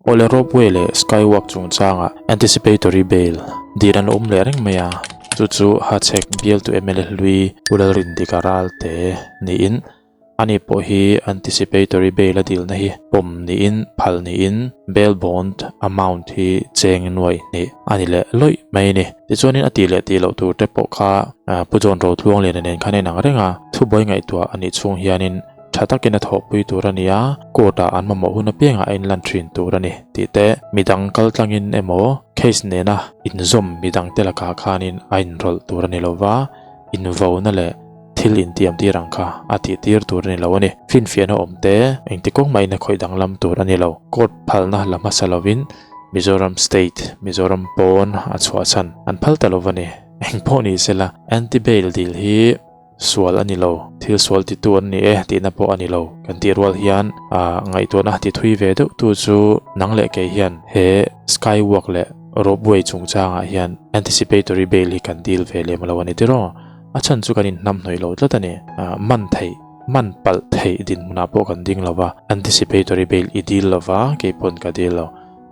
Awle ropeway leh skywalk chungchangah anticipatory bail dil an awm leh reng mai a, chu chu Hachhek bialtu mla hlui Pu Lalrindika Ralte niin ani pawh hi anticipatory bail a dilna hi pawm niin phal niin bail bond amount hi cheng nuaih hnih a ni leh lawih mai a ni. Tichuanin a tih leh tih loh tur te pawh kha Pu John Rotluangliana nen khan a inang reng a, thubuai ngaihtuah a nih chhung hianin Tha takin a thawhpui tur a ni a, court-ah an mamawh hun apiangah a inlan thin tur a ni tih te, midang kal tlangin emaw case nena inzawm midangte lakah khanin a inrawlh tur a ni lo va, invona leh thil intiam tir ang kha a tih tir tur a ni lo a ni. Finfiahna awm te, engti kawng mahin a khawih danglam tur a ni lo. Court phalna la hmasa lovin Mizoram State, Mizoram pawn a chhuahchhan an phal ta lo va ni. Engpawh ni sela, anti-bail dil hi Sual a ni lo, thil sual titu an ni e tihna pawh a ni lo. Kan tih rual hian ah ngaihtuahna ti thui ve deuh tu chu nang leh kei hian he skywalk leh ropeway chungchangah hian anticipatory bail hi kan deal ve lem lo a ni tiraw? A chhan chu kan inhnamhnawih lo tlat a ni. Ah man theih, man palh theih dinhmunah pawh kan ding lo va, anticipatory bail i deal lo va, kei pawn ka deal lo.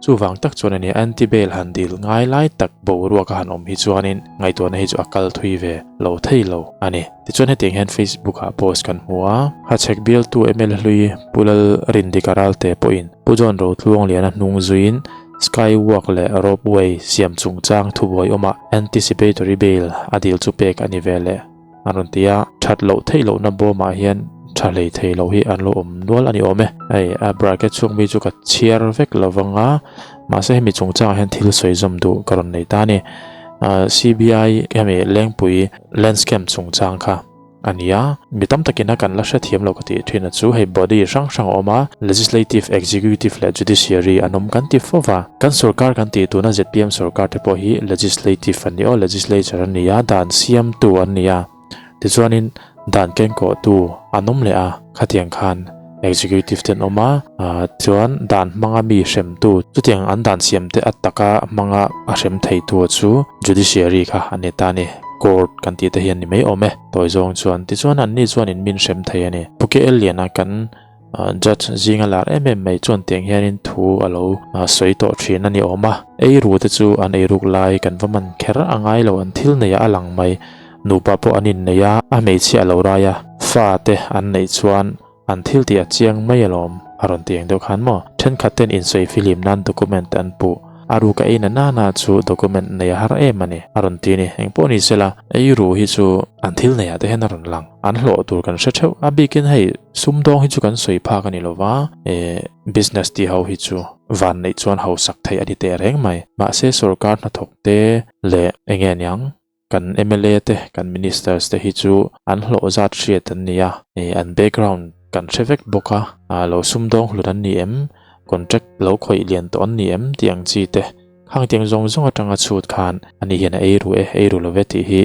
Chuvang tak chuan a ni, anti bail han dil ngai lai tak boruak a han awm hi chuanin ngaihtuahna hi chu a kal thui ve lo thei lo a ni. Tichuan hetiang hian Facebook ah post kan hmu a, Hachhek bialtu mla hlui Pu Lal Rindika Ralte pawhin Pu John Rotluangliana hnung zuiin Skywalk leh Ropeway siam chungchang thubuai awmah anticipatory bail a dil chu pek a ni ve leh. A rawn ti a, that loh theih lohna bawmah hian tha hlei thei lo hi an lo awm nual a ni awm e. Hei a bracket chhung mi chu ka chhiar vek lo vang a, mahse hemi chungchangah hian thil sawi zawm duh ka rawn nei ta a ni. CBI hemi Lengpui land scam chungchang kha a ni a, mi tam takin a kan la hrethiam lo ka tih thin a chu hei body hrang hrang a awm a, legislative, executive leh judiciary an awm kan ti fo va. Kan sorkar kan tih tuna zpm sorkar te pawh hi legislative an ni aw, legislature an ni a, dan siamtu an ni a, tichuanin dan kengkawhtu an awm leh a, khatiang khan executive te an awm a, chuan dan hmanga mi hremtu, chutiang an dan siam te a taka hmanga a hrem theitu chu judiciary kha an ni ta a ni, court kan tih te hi an ni mai awm e, tawi zawng chuan, tichuan anni chuanin min hrem thei a ni. Pu KL Liana kan. Judge zinga lar em em mai chuan tiang hianin thu a lo sawi tawh thin a ni awm a. Ei ru te chu an ei ruk lai kan va man kher a ngai lo an thil neih ah a lang mai. Nupa pawh an innei a, a hmeichhia a lo rai a, fa te an neih chuan an thil tih a chiang mai alawm a rawn ti ang deuh khan maw. Thenkhat ten insawi filim nan document an puh. A ruk a ei na nana chu document nei a har em a ni a rawn ti a ni. Engpawh ni sela ei ru hi chu an thil neih ah te hian a rawn lang. An hlawh tur kan hre theuh. A bikin hei sumdawng hi chu kan sawi phak a ni lova, eh business tih ho hi chu van neih chuan hausak theih a ni teh reng mai. Mahse sorkar hnathawk te leh eng nge niang kan mla te kan ministers te hi chu an hlawh zat hriat an ni a, eh an background kan hre vek bawk a, ah lo sumdawng hlut an ni em, contract lo khawih lian tawh an ni em tih ang chi te. Khang tiang zawng zawng atanga chhut khan ani hian a ei ru e, ei ru lo ve tih hi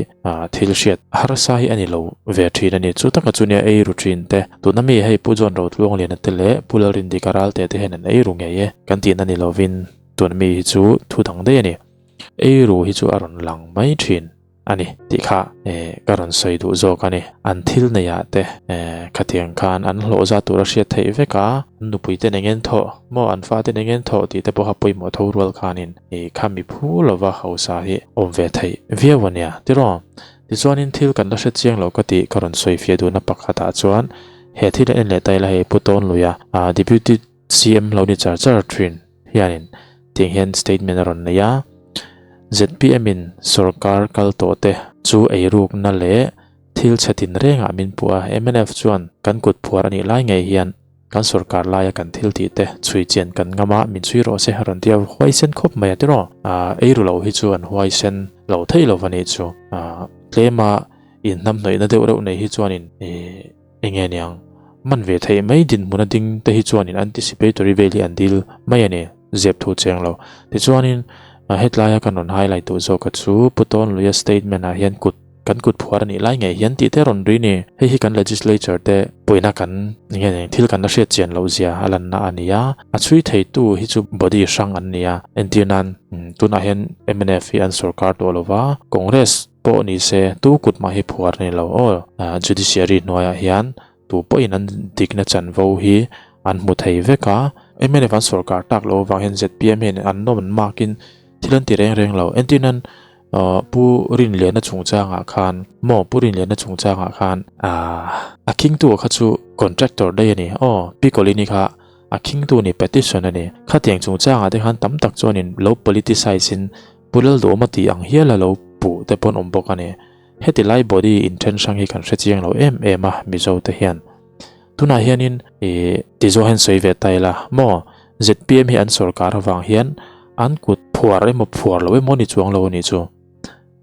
thil hriat harsa hi a ni lo ve thin a ni. Chu taka chu nia ei ru thin te, tuna mi hei Pu John Rotluangliana te leh Pu Lalrindika Ralte te hian an ei ru ngei e kan tihna ni lovin tuna mi hi chu thu dang daih a ni. Ei ru hi chu a rawn lang mai thin. A ni, tih kha ka rawn sawi duh zawk a ni. An thil neiah te khatiang khan an hlawh zat tur a hriat theih vek a, an nupui ten engin thawh maw, an fa ten engin thawh tih te pawha pawimawh tho rual khanin kha mi phu lova hausa hi awm ve theih viau a nia tiraw? Tichuanin thil kan la hre chiang lo ka tih ka rawn sawi fiah duhna pakhatah chuan he thil an en leh ta ila hei Pu Tawnluia Deputy CM lo ni char char thin hianin tiang hian statement a rawn nei a, zpm in sorkar kal tawh te chu eirukna leh thil chhe tin rengah min puh a, mnf chuan kan kut phuar a nih lai ngei hian kan sorkar laia kan thil tih te chhui chian kan ngam a, min chhui rawh se a rawn ti a, huaisen khawp mai a tiraw? Eiru lo hi chu an huaisen lo thei lo va nih chu, tlema inhnamhnawihna deuh reuh nei hi chuanin Eng nge niang? Man ve theih mai dinhmun a ding te hi chuanin anticipatory bail hi an dil mai a ni, zep thu cheng lo. Tichuanin hetlaia kan rawn highlight duh zawk a chu Pu Tawnluia statement ah hian kut kan kut phuar a nih lai ngei hian tih te rawn ri ni. Hei hi kan legislature te puihna kan eng nge niang thil kan la hriat chian loh zia a lanna a ni a, a chhui theitu hi chu body hrang an ni a, entir nan tunah hian mnf hi an sorkar tawh lo va, Congress Pawh ni se, tu kut mah hi phuar ni lo aw. Judiciary hnuaiah hian tu pawhin an dikna chanvo hi an hmu thei vek a. Mnf an sorkar tak loh avang hian zpm hian an nawm an makin thil an ti reng reng lo. Entirnan Pu Rinliana chungchangah khan maw Pu Rinliana chungchangah khan aah a khingtu kha chu contractor daih a ni aw Pi Colini kha a khingtu a ni petition a ni. Khatiang chungchangah te khan tam tak chuanin lo politicize in Pu Lalduhawma tih ang hiala lo puh te pawh an awm bawk a ni. Heti lai body inthen hrang hi kan hre chiang lo em em a Mizo te hian. Tunah hianin ih tizuah hian sawi ve ta ila maw zpm hi an sorkar avang hian an kut phuar emaw phuar lo emaw ni chuang lo a nih chu.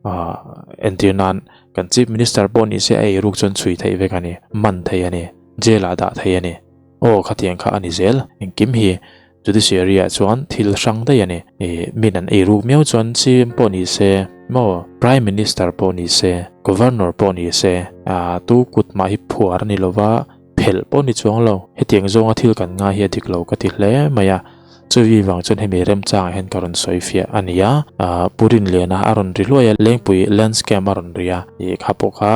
Aah entir nan kan chief minister pawh ni se a eiruk chuan chhui theih vek a ni, man thei a ni, jail ah dah thei a ni. Aw khatiang kha a ni zel engkim hi. Judiciary ah chuan thil hrang daih a ni. Ih, min an ei ruk miau chuan CM pawh ni se, maw Prime Minister pawh ni se, Governor pawh ni se, ah tu kut mah hi phuar a ni lova, phelh pawh ni chuang lo. Hetiang zawnga thil kan ngai hi a dik lo ka ti hle mai a. Chuvi vang chuan hemi remchangah hian ka rawn sawi fiah a ni a. Ah, Pu Rinliana a rawn ri hluai a, Lengpui land scam a rawn ri a. Ih, kha pawh kha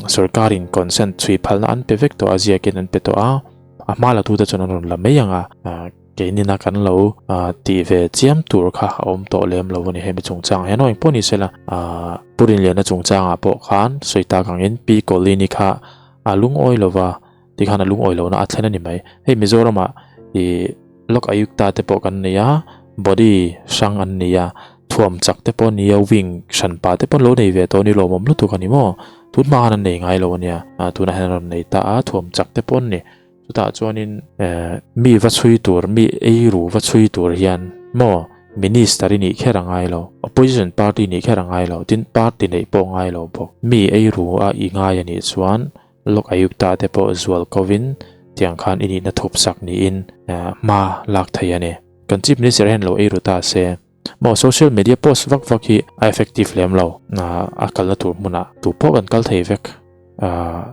sorkarin consent chhui phalna an pe vek tawh a, ziakin an pe tawh a. A hma la tute chuan an rawn la mai ang a, keinina kan lo tih ve chiam tur kha a awm tawh lem lo a ni hemi chungchangah hian aw engpawh ni sela Pu Rinliana chungchangah pawh khan sawi tak angin Pi Colini kha a lungawi lo va tikhan a lungawi lohna a thlen a ni mai. Hei Mizoramah ih Lok Ayukta te pawh kan nei a, body hrang an nei a, thuam chak te pawh a ni a, wing hran pa te pawh an lo nei ve tawh a ni lawmawm lutuk a ni maw? Tun hma khan an nei ngai lo a nia, tunah hian an rawn nei ta a, thuam chak te pawh an ni. Chutah chuanin mi va chhui tur, mi eiru va chhui tur hian maw minister i nih kher a ngai lo, opposition party nih kher a ngai lo, tin party neih pawh a ngai lo bawk. Mi eiru a i ngai a nih chuan Lok Ayukta te pawh zual kovin tiang khan i nihna thup sak niin hma lak thei a ni. Kan chief minister hian lo eiru ta se. Maw social media post vak vak hi a effective lem lo. A kalna tur hmunah tu pawh kan kal thei vek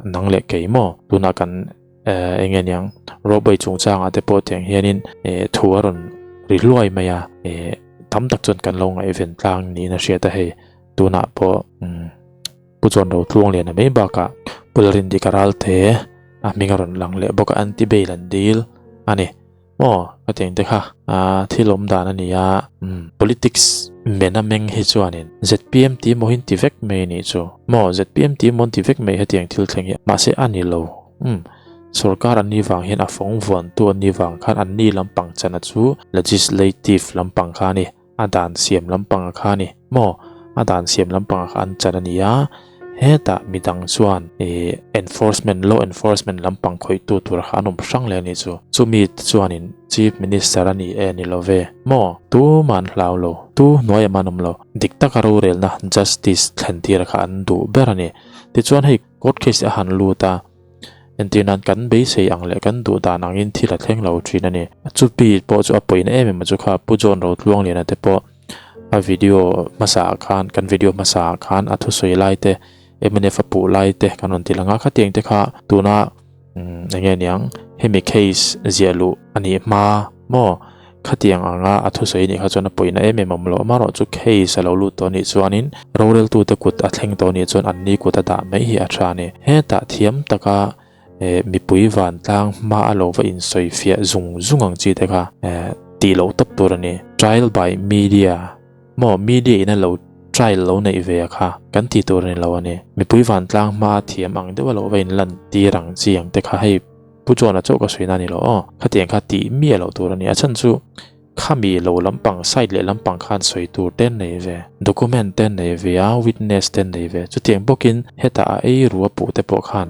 nang leh kei maw tunah kan eng nge niang ropeway chungchangah te pawh tiang hianin thu a rawn ri hluai mai a tam tak chuan kan lo ngaihven tlang niin a hriat a hei tunah pawh Pu Chuan Rotluang lian a mai bakah Pu Lalrindika Ralte a hming a rawn lang leh bawk a anti bail an dil a ni. Maw ka ti ang te kha thil awm dan a ni a politics men a meng hi chuanin zpm tih emaw hi an ti vek mai a nih chu maw zpm tih emaw an ti vek mai hetiang thil thleng hi mahse a ni lo umm sorkar an nih vang hian a fawng vuantu an nih vang khan an ni lampang chana chu legislative lampang kha a ni. A dan siam lampang a kha a ni maw? A dan siam lampang a kha an chan a ni a, hetah midang chuan ih enforcement, law enforcement lampang khawihtu tur kha an awm hrang leh a nih chu. Chumi te chuanin Chief Minister a ni e ni lo ve maw? Tumah an hlau lo, tu hnuaiah mah an awm lo. Dik taka rorelna, justice, thlen tir kha an duh ber a ni. Tichuan hei court case a han lut a. Entir nan kan beisei ang leh kan duh dan angin thil a thleng lo thin a ni. Chupi pawh chu a pawina em em a chu kha Pu John Rotluangliana te pawh a video hmasa ah khan kan video hmasa ah khan a thusawi lai te mnf a puh lai te kan rawn ti lang a khatiang te kha tuna eng nge niang hemi case ziah luh a nih hma maw Khatiang anga a thusawi nih kha chuan a pawina em em awm lo. Amaherawhchu case a lo lut tawh nih chuanin roreltute kut a thleng tawh nih chuan anni kut a dah mai hi a tha a ni. Hetah thiam taka mipui vantlang hma a lo va insawi fiah zung zung ang chi te kha tih loh tawp tur a ni. Trial by media maw media in a lo trial lo neih ve a kha kan tih tur a ni lo a ni. Mipui vantlang hma a thiam ang deuh a lo va inlan tir ang chi ang te kha hei Pu John-a chauh ka sawi na a ni lo aw, khatiang kha tih miah loh tur a ni. A chhan chu khami lo lampang side leh lampang khan sawi tur te an nei ve, document te an nei ve a, witness te an nei ve. Chutiang bawkin hetah a ei ru a puh te pawh khan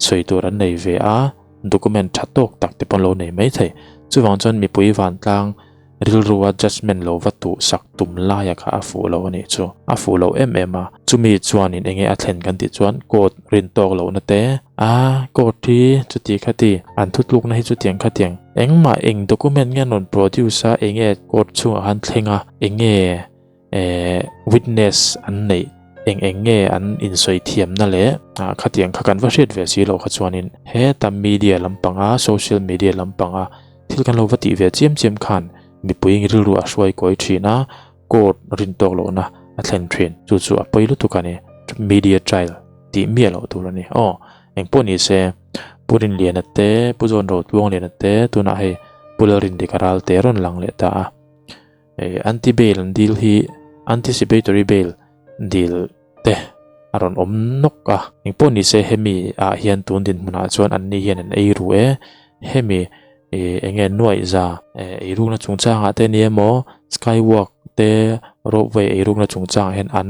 sawi tur an nei ve a, document tha tawk tak te pawh an lo nei mai thei. Chuvang chuan mipui vantlang Rilrua judgement lo va tuh sak tum laia kha a fuh lo a nih chu. A fuh lo em em a. Chumi chuanin enge a thlen kan tih chuan court rin tawk lohna te, a court hi chuti khati, an thutlukna hi chutiang khatiang, engmah eng document nge an rawn produce a, enge court chhungah khan thleng a, enge eh witness an neih, eng eng nge an insawi thiamna leh khatiang kha kan va hriat ve si loh kha chuanin heta media lampanga social media lampanga Thil kan lo va tih ve chiam chiam khan mipui rilru a hruai kawi thin a, court rin tawk lohna a thlen thin. Chu chu a pawi lutuk a ni. Media trial tih miah loh tur a ni. Aw, engpawh ni se, Pu Rinliana te, Pu Zawn Rotluangliana te, tunah hei. Pu Lalrindika Ralte a rawn lang leh ta a. Anti bail an dil hi anticipatory bail dil te a rawn awm nawk a. Engpawh nise hemi ah hian tun dinhmunah chuan anni hian an ei ru e. Hemi eng nge nuaih za eirukna chungchangah te ni emaw skywalk te ropeway eirukna chungchangah hian an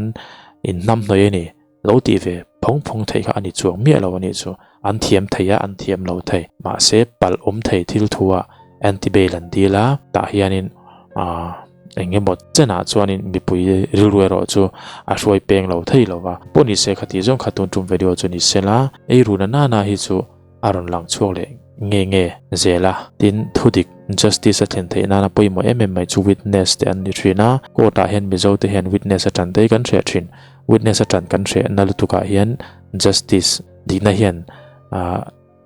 inhnamhnawih a ni. Lo tih ve phawng phawng theih kha a ni chuang miah lo a nih chu. An thiam thei a, an thiam lo thei. Mahse, palh awm thei thil thu ah anti bail an dil a, tah hianin aah eng emaw chenah chuanin mipui rilru erawh chu a hruai peng lo thei lo va. Pawh ni se khati zawng kha tun tum video chu ni sela, ei runa nana hi chu a rawn lang chhuak leh nge nge zel a. Tin, thudik, justice, a thlen theih nana pawimawh em em mai chu witness te an ni thin a. Court ah hian Mizo te hian witness a tan te hi kan hreh thin. Witness a tan kan hreh na lutuk ah hian justice dikna hian ah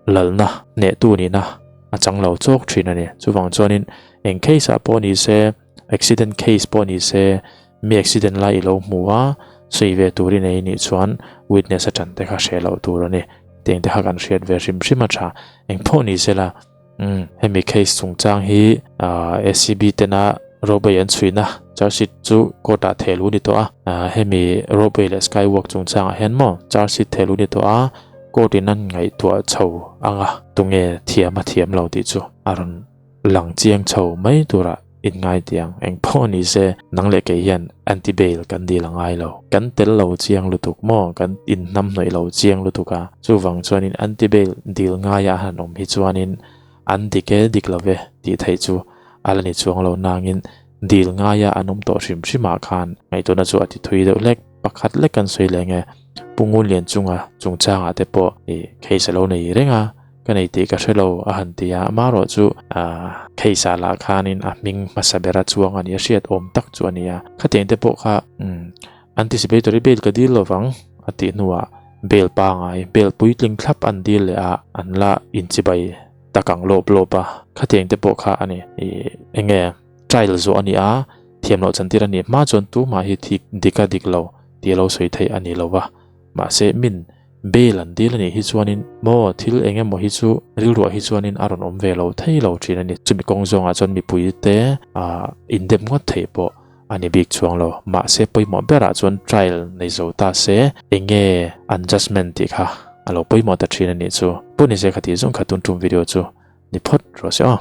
lalna hnehtu nihna a chang lo chawk thin a ni. Chuvang chuanin eng case ah pawh ni se, accident case pawh ni se, mi accident lai i lo hmu a, sawi ve tur i nei nih chuan witness a tan te kha hreh loh tur a ni. Tiang te kha kan hriat ve hrim hrim a tha. Eng pawh ni se la, umm hemi case chungchang hi ah ACB tena ropeway an chhuina charge sheet chu court ah theh luh a ni tawh a, ah hemi ropeway leh skywalk chungchangah hian maw charge sheet theh luh a ni tawh a, court in an ngaihtuah chho ang a, tunge thiam a thiam lo tih chu a rawn lang chiang chho mai turah in ngai tiang eng pawh ni se nang leh kei hian anti bail kan dil a ngai lo. Kan tel lo chiang lutuk maw? Kan inhnamhnawih lo chiang lutuk a. Chuvang chuanin anti bail dil ngaia a han awm hi chuanin an dik e dik lo ve tih theih chu a la ni chuang lo nangin dil ngaia an awm tawh hrim hrimah khan ngaihtuahna chu a ti thui deuh hlek. Pakhat lek kan sawi leh nge Pu Ngunlian chunga chungchangah te pawh ih case a lo nei reng a. Ka nei tih ka hre lo a han ti a, amaherawh chu case ah lah khanin a hming hmasa bera chuang a ni a, hriat awm tak chu a ni a. Khatiang te pawh kha anticipatory bail ka dil lovang a tih hnuah bail pangai, bail puitling thlap an dil leh a, an la inchibai tak ang lawp lawp a. Khatiang te pawh kha a ni, ih eng nge trial zawh a ni a, thiam loh chantir a nih hma chuan tumah hi thik dik a dik lo tih a lo sawi theih a ni lo va, mahse min Bail an dil a nih hi chuanin maw thil eng emaw hi chu rilruah hi chuanin a rawn awm ve lo thei lo thin a ni. Chumi kawng zawngah chuan mipuite ah indep ngawt theih pawh a ni bik chuang lo. Mahse pawimawh berah chuan trial nei zo ta se eng nge an judgement tih kha a lo pawimawh ta thin a nih chu. Pu Nise kha tih zawng kha tun tum video chu ni phawt rawh se aw.